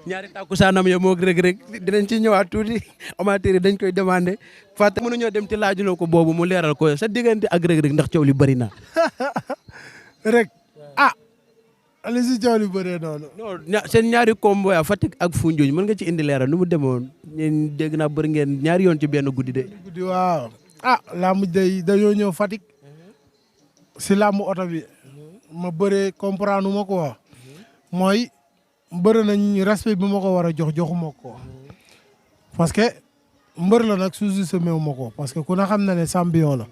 ñaari takkusaanam yo moo Reug Reug dinañ ci ñëwaat tuuti amateur yi dañ koy demandé Fatou mënuñoo dem ci laajuloo ko boobu mu leeral ko sa diggante ak Reug Reug ndax coow li bëri na. rek ali si coow li bëree noonu. non seen ñaari combo ya Fatick ak Foundiougne mën nga ci indi leeral nu mu demoon ñeen dégg naa bëri ngeen ñaari yoon ci benn guddi de. guddi waaw làmb day dañoo ñëw Fatick si làmb oto bi ma bëree comprendre ma quoi mooy bëri nañ respect bi ma ko war a jox joxuma ko parce que mbër la nag sous-estimé wu ma ko parce que ku ne xam na ne champion la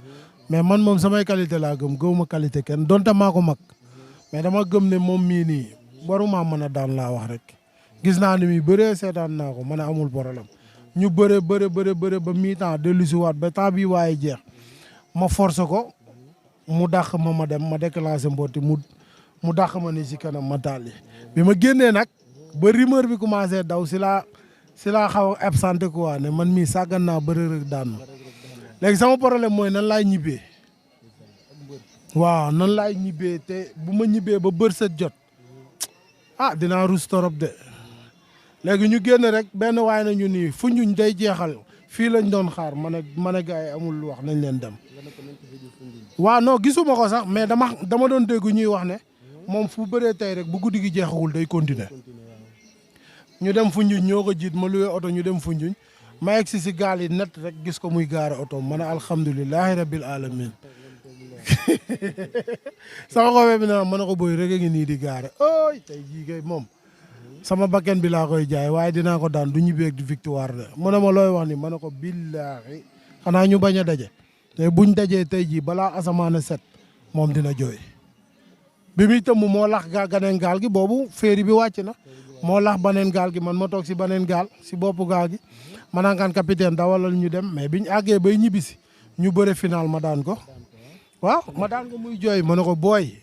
mais man moom samay qualité laa gëm gëwuma qualité kenn donte maa ko mag mais dama gëm ne moom mii nii waruma mën a daan laa wax rek gis naa ni muy bëree seetaan naa ko ma ne amul problème ñu bëre ba mi-temps dellusiwaat ba temps bi waaye jeex ma force ko mu dàq ma dem ma déclenché mbooti mu dàq ma ni si kanam ma tàlli bi ma génnee nag ba rumeur bi commencé daw si laa xaw a absenté quoi ne man mii sàggan naa bëri rek daan ma léegi sama problème mooy nan laay ñibbee waaw nan laay ñibbee te bu ma ñibbee ba bër set jot dinaa rus torop de léegi ñu génn rek benn waay na ñu nii Foundiougne day jeexal fii lañ doon xaar ma ne gars yi amul wax nañ leen dem waaw non gisuma ko sax mais dama doon dégg ñuy wax ne moom fu bëree tey rek bu guddi gi jeexagul day continuer ñu dem Foundiougne ñoo ko jiit ma luwee oto ñu dem Foundiougne ma egg si gaal yi net rek gis ko muy gaare oto ma ne alhamdulilahi rabbil alamin sama xoobe bi na ma ne ko booy rek a ngi nii di gaare oy tey jii kay moom sama bakken bi laa koy jaay waaye dinaa ko daan du ñibbeeg di victoire de mu ne ma looy wax ni ma ne ko billaahi xanaa ñu bañ a daje te buñ dajee tey jii balaa asamaan set moom dina jooy bi muy tëmb moo lax ganeen gaal gi boobu féeri bi wàcc na moo lax baneen gaal gi man ma toog si baneen gaal si boppu gaal gi ma naan kan capitaine dawalal ñu dem mais biñ àggee bay ñibbisi ñu bëre final ma daan ko waaw ma daan ko muy jooy ma ne ko booy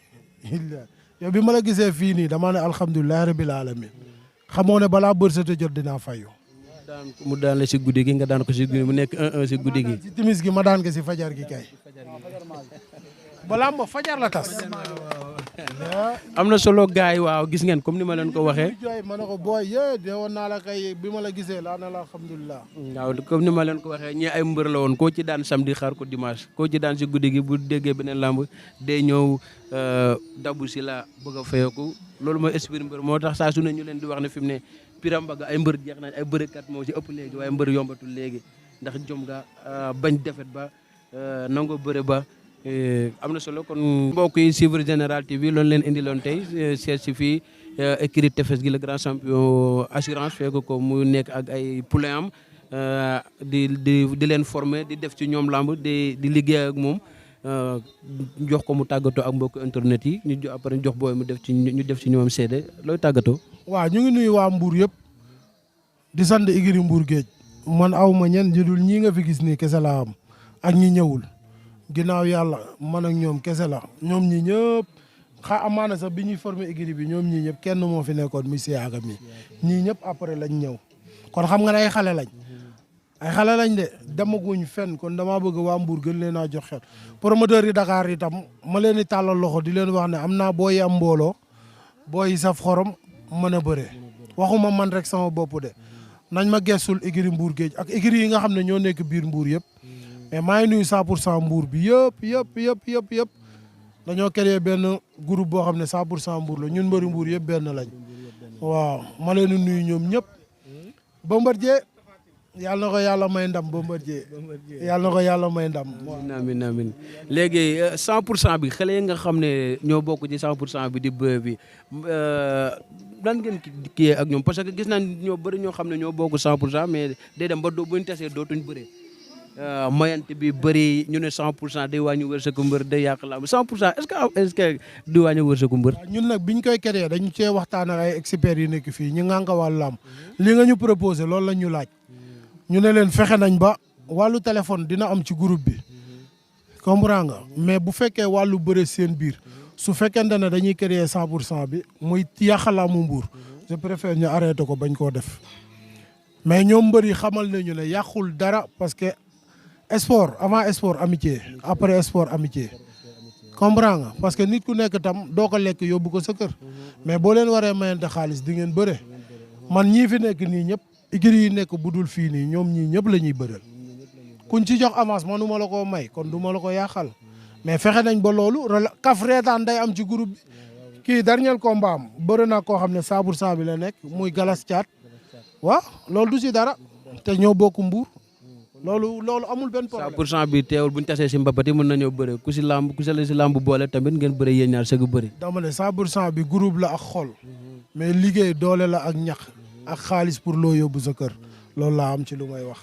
yow bi ma la gisee fii nii dama ne alhamdulilahi rabbil alamin xamoo ne balaa bërsate jot dinaa fayu mu daan la si guddi gi nga daan ko si guddi mu nekk 1-1 si guddi gi si timis gi ma daan ko si fajar gi kay balaa ma fajar la tas am na solo gars yi waaw gis ngeen comme ni ma leen ko waxee jooy ma ne ko booy yé de woon naa la kay bi ma la gisee laa ne la alhamdulilah waaw comme ni ma leen ko waxee ñi ay mbër la woon koo ci daan samedi xaar ko dimanche koo ci daan si guddi gi bu déggee beneen lamb day ñëw dabu si la bëgg a fayeku loolu mooy esprit mbër moo tax saa su ne ñu leen di wax ne fi mu ne Biram Mbaga ay mbër jeex nañ ay bërekat moo ci ëpp léegi waaye mbër yombatul léegi ndax jom nga bañ defet ba nango bëre ba am na solo kon mbokk yi suivre Général TV loolu leen indiloon tey seet si fii écurie Tefess gi le grand champion assurance fekk ko mu nekk ak ay poulain am di leen former di def ci ñoom lamb di liggéey ak moom jox ko mu tàggatoo ak mbokk internet yi ñu après jox booy mu def ci ñoom seede looy tàggatoo. waaw ñu ngi nuyu waa Mbour yëpp di sant écurie Mbour Géej man aw ma ñen ñu dul ñii nga fi gis nii kese laa am ak ñi ñëwul ginnaaw yàlla man ak ñoom kese la ñoom ñi ñëpp amaana sax bi ñuy former écurie bi ñoom ñii ñëpp kenn moo fi nekkoon muy Siyaaka mi ñii ñëpp après lañ ñëw kon xam nga ne ay xale lañ de demaguñ fenn kon damaa bëgg waa Mbour gën leen a jox xel promoteur yi Dakar itam ma leen di tàllal loxo di leen wax ne am naa booy am mbooloo booy saf xorom mën a bëre waxuma man rek sama bopp de nañ ma gestul écurie Mbour Géej ak écurie yi nga xam ne ñoo nekk biir Mbour yëpp mais maa ngi nuyu 100% Mbour bi yëpp dañoo créé benn groupe boo xam ne 100% Mbour la ñun mbëri Mbour yëpp benn lañ waaw ma leen di nuyu ñoom ñëpp Bombardier yàlla na ko yàlla may ndam Bombardier yàlla na ko yàlla may ndam. amiin léegi 100% bi xale yi nga xam ne ñoo bokk ci 100% bi di bëre bi lan ngeen kii ak ñoom parce que gis naa ñoo bëri ñoo xam ne ñoo bokk 100% mais day dem ba buñ tasee dootuñ bëre mayante bi bëri ñu ne 100% day wàññi wërsëgu mbër day yàq lamb 100% est-ce que du wàññi wërsëgu mbër. ñun nag biñ koy créé dañu cee waxtaan ak ay experts yu nekk fii ñu ngànka wàllu lamb li nga ñu proposé loolu la ñu laaj. ñu ne leen fexe nañ ba wàllu téléphone dina am ci groupe bi comprends nga mais bu fekkee wàllu bëre seen biir su fekkente ne dañuy créer 100% bi muy yàqalaamu Mbour je préfère ñu arrêté ko bañ koo def mais ñoom mbër yi xamal nañu ne yàqul dara parce que sport avant sport amitié après sport amitié comprends nga parce que nit ku nekk tam doo ko lekk yóbbu ko sa kër mais boo leen waree mayante xaalis di ngeen bëre man ñii fi nekk nii ñëpp écurie yi nekk budul fii nii ñoom ñii ñëpp la ñuy bëral kuñ ci jox avance manuma la koo may kon du ma la ko yàqal mais fexe nañ ba loolu kaf reetaan day am ci groupe bi kii dernier combat am bëri na koo xam ne 100% bi la nekk muy galas caat waaw loolu du si dara te ñoo bokk mbuur loolu amul benn problème 100% bi teewul bu ñu tasee si mbapat yi mën nañoo bëre ku si lamb boole tamit ngeen bëre yéen ñaar sëgg bëri. dama ne 100% bi groupe la ak xol mais liggéey doole la ak ñax ak xaalis pour loo yóbbu sa kër loolu laa am ci lu may wax.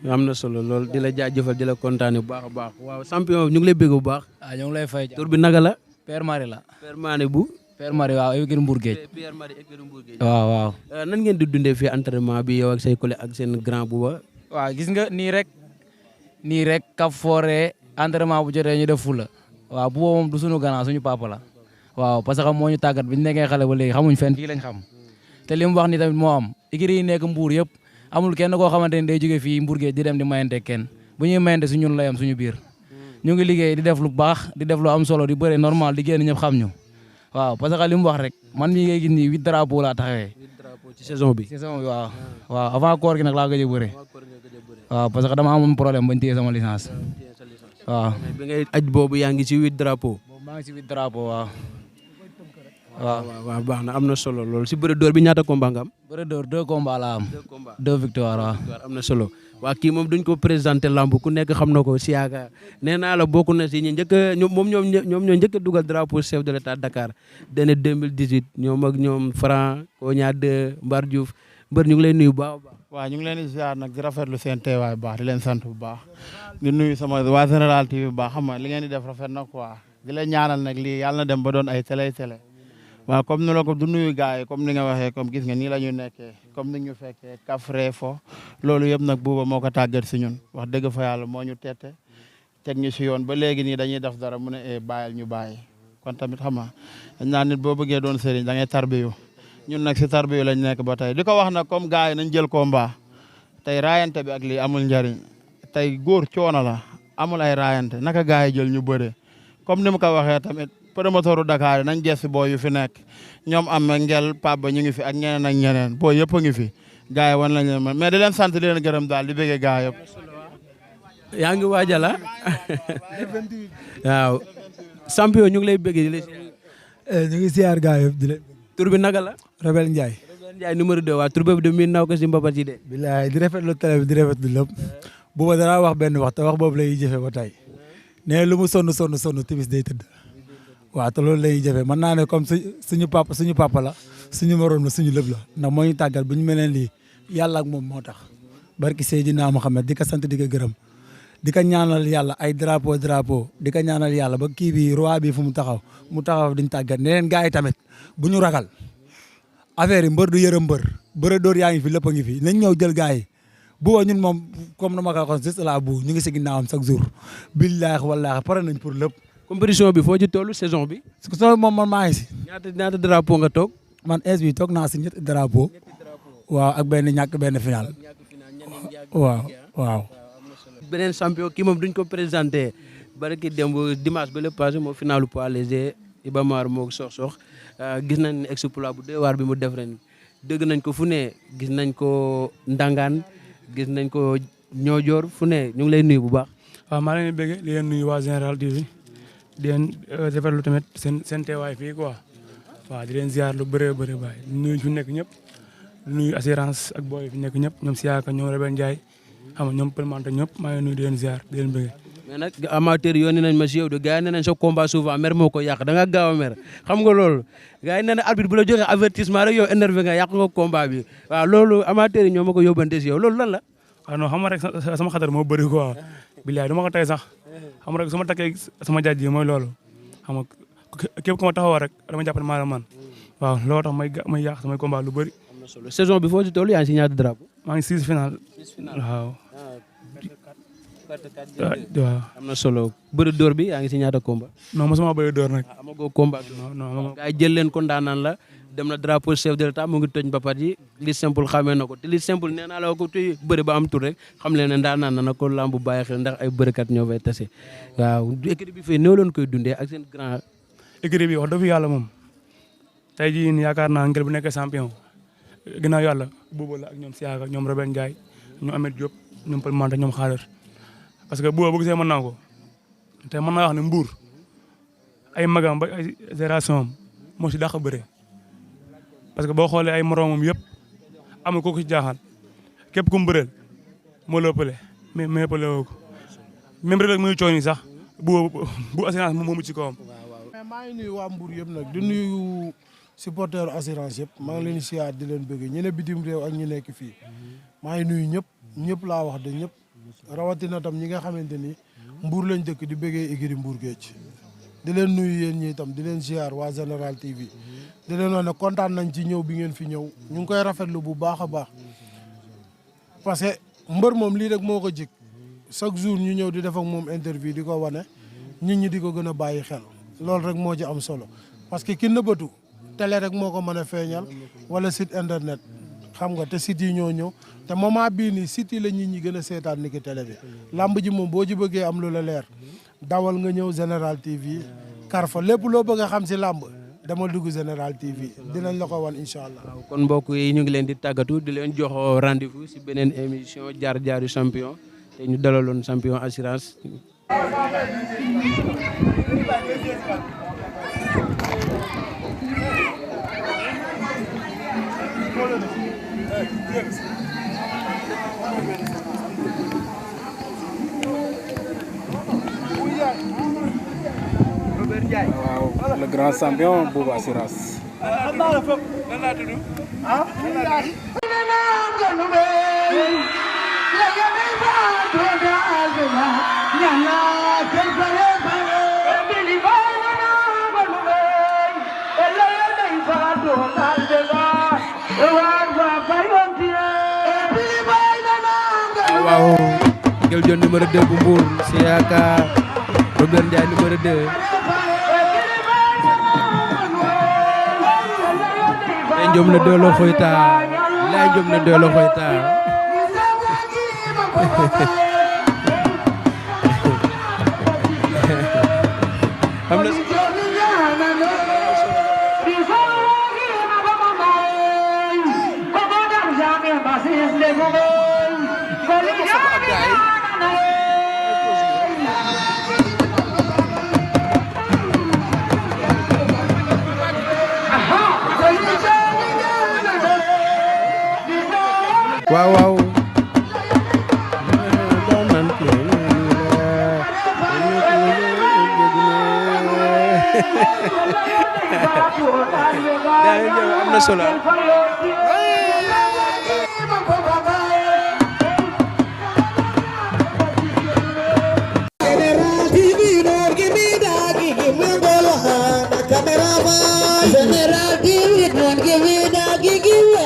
am na solo lool di la jaajëfal di la kontaane bu baax a baax waaw champion ñu ngi lay bëgg bu baax. ñu ngi lay fay. tur bi naka la. Père Marie la. Père Marie bu. Père Marie waaw écurie Mbour Géej. Père Marie écurie Mbour Géej. waaw. nan ngeen di dundee fii entraînement bi yow ak say collègues ak seen grand buba. waaw gis nga nii rek kaf foore entraînement bu jotee ñu def fula waaw bu moom du suñu gannaaw suñu papa la waaw parce que moo ñu tàggat bi ñu nekkee xale ba léegi xamuñ fenn fii lañ xam te li mu wax ni tamit moo am écurie yi nekk Mbour yëpp amul kenn koo xamante ni day jógee fii Mbour Géej di dem di mayante kenn bu ñuy mayante si ñun lay am suñu biir ñu ngi liggéey di def lu baax di def lu am solo di bëre normal di génn ñëpp xam ñu waaw parce que li mu wax rek man mii ngay gis nii 8 drapeaux laa taxawee. 8 drapeaux ci saison bi. waaw avant koor gi nag laa gëj a bëre waaw parce que dama amoon problème bañ téye sama licence waaw. bi ngay aj boobu yaa ngi ci 8 drapeaux. maa ngi ci 8 drapeaux waaw. waaw baax na am na solo loolu si bëre door bi ñaata combat nga am. bëre door 2 combats la am. 2 victoires waaw. am na solo waa kii moom duñ ko présenté lamb ku nekk xam na ko Siaka nee naa la bokk na si ñi njëkk a ñoom ñoo njëkk a dugal drapeau chef de l'état Dakar dene 2018 ñoom ak ñoom Franc Koña 2 Mbar Diouf mbër ñu ngi lay nuyu bu baax a baax. waaw ñu ngi leen di ziar nag di rafetlu seen teewaay bu baax di leen sant bu baax di nuyu sama waa Général TV bu baax xam nga li ngeen di def rafet na quoi di leen ñaanal nag lii yàlla na dem ba doon ay télé waaw comme ni la ko du nuyu gars yi comme ni nga waxee comme gis nga nii la ñu nekkee comme ni ñu fekkee kafre fo loolu yëpp nag buuba moo ko tàggat si ñun wax dëgg fa yàlla moo ñu tette teg ñu si yoon ba léegi nii dañuy def dara mu ne bàyyil ñu bàyyi kon tamit xam nga dañ naan nit boo bëggee doon sëriñ da ngay tarbiyu ñun nag si tarbiyu lañ nekk ba tey di ko wax nag comme gars yi nañ jël combat tey raayante bi ak lii amul njariñ tey góor coono la amul ay raayante naka gars yi jël ñu bëre comme ni mu ko waxee tamit promoteur Dakar nañ jees si booy yu fi nekk ñoom am ngel Pape Ba ñu ngi fi ak ñeneen ak ñeneen booy yëpp a ngi fi gars yi wan lañ leen mais di leen sant di leen gërëm daal di bëggee gars yëpp. yaa ngi waajal waaw champion ñu ngi lay bëggee di la. ñu ngi siyaar gars yëpp di leen. tur bi naka la. Rebel Ndiaye. Rebel Ndiaye numéro 2 waa tur boobu de miin naw ko si mbapat yi de. bilaay di rafetlu télé bi di rafetlu lépp booba danaa wax benn wax te wax boobu lay jëfe ba tey nee lu mu sonn timis day tëdd waaw te loolu lay jëfe mën naa ne comme suñu papa la suñu morom la suñu lépp la ndax moo ñu tàggat bu ñu mel ne lii yàlla ak moom moo tax barki Seydina Mohamed di ko sant di ko gërëm di ko ñaanal yàlla ay drapeau di ko ñaanal yàlla ba kii bi roi bi fu mu taxaw diñ tàggat ne leen gars yi tamit bu ñu ragal affaire yi mbër du yërëm mbër bëre dóor yaa ngi fi lépp a ngi fi nañ ñëw jël gars yi bu ñun moom comme na ma ko waxoon c'est la bu ñu ngi si ginnaawam chaque jour billaahi wallaahi pare nañ pour lépp. compétition bi foo ci toll saison bi. saison bi moom man maa ngi si. ñaata drapeau nga toog. man ins bi toog naa si 2 drapeau waaw ak benn ñàkk benn final waaw. beneen champion kii moom duñ ko présenté barki démb dimanche ba le passé moo finalu poids léger Iba Mar moo sox gis nañ ne exploit bu doy waar bi mu def ren dëgg nañ ko fu ne gis nañ ko Ndangaan gis nañ ko Ñoojoor fu ne ñu ngi lay nuyu bu baax. waaw maa leen di bëgg di leen nuyu waa Général TV di leen rafetlu tamit seen teewaay fii quoi waaw di leen ziar lu bëree baay di nuyu fi nekk ñëpp di nuyu assurance ak booy fi nekk ñëpp ñoom Siaka ñoom Rebel Ndiaye xam nga ñoom Pelmante ñëpp maa ngi nuyu di leen ziar di leen bëgg. mais nag amateur yi yónni nañ ma si yow de gars yi nee nañ sa combat souvent mer moo ko yàq da nga gaaw a mer xam nga loolu gars yi nee na arbitre bu la joxee avertissement rek yow énervé nga yàq nga combat bi waaw loolu amateur yi ñoo ma ko yóbbante si yow loolu lan la. waaw non xam nga rek sama xatar moo bëri quoi bilaay du ma ko tey sax xam nga rek su ma takkee sama jaaj yi mooy loolu xam nga képp ku ma taxawoo rek dama jàpp ne maa la man waaw loolu tax may yàq samay combat lu bëri. am na solo saison bi foo ci toll yaa ngi si ñaata drapeau. maa ngi 6 final waaw. waaw am na solo bëri dóor bi yaa ngi si ñaata combat. non mosuma bëri dóor nag. amagoo combat. non gars yi jël leen ko ndaanaan la dem na drapeau chef de l'état mu ngi toj mbapat yi li simple xamee na ko te li simple nee naa la ko tuy bëri ba am tur rek xam leen ne ndaanaan na ko lamb bu bàyyi xel ndax ay bërikat ñoo fay tase waaw équipe bi fii néew leen koy dundee ak seen grand. équipe bi wax dëgg yàlla moom tey jii yaakaar naa ngel bu nekkee champion ginnaaw yàlla Bouba la ak ñoom Siaka ñoom Robert Ndiaye ñoom Ameth Diop ñoom Paul Manta ñoom Xaalar parce que Bouba bu gisee mën naa ko te mën naa wax ne Mbour ay magam ba ay génération am moo si dàq bëre parce que boo xoolee ay moromam yëpp amul kooku si jaaxal képp ku mu bëreel moo la ëppale mais ëppale woo ko même rek muy coono sax bu assurance moomu ci kawam. mais maa ngi nuyu waa Mbour yëpp nag di nuyu supporter assurance yëpp maa ngi leen di siyaat di leen bëgg ñu ne bitim réew ak ñu nekk fii maa ngi nuyu ñëpp laa wax de ñëpp rawatina tam ñi nga xamante ni Mbour lañ dëkk di bëggee écurie Mbour Géej di leen nuyu yéen ñi itam di leen siyaar waa Général TV di leen wax ne kontaan nañ ci ñëw bi ngeen fi ñëw ñu ngi koy rafetlu bu baax a baax parce que mbër moom lii rek moo ko jik chaque jour ñu ñëw di def ak moom interview di ko wane nit ñi di ko gën a bàyyi xel loolu rek moo ci am solo parce que ki nëbbatu télé rek moo ko mën a feeñal wala site internet xam nga te site yi ñoo ñëw te moment bii nii site yi la nit ñi gën a seetaan ni ki télé bi làmb ji moom boo ci bëggee am lu la leer dawal nga ñëw Général TV Carfa lépp loo bëgg a xam si làmb dama dugg Général TV dinañ la ko wan incha allah. waaw kon mbokk yi ñu ngi leen di tàggatu di leen jox rendez-vous si beneen émission jaar-jaaru champion te ñu dalaloon champion assurance. waaw le grand champion Bouba assurance. waaw Guel Dione numéro 2 bu Mbour Siaka Robert Ndiaye numéro 2 lay jom na doolo xoyta lay jom na doolo xoyta xam na waaw waaw am na solo General TV, don't give me that, give me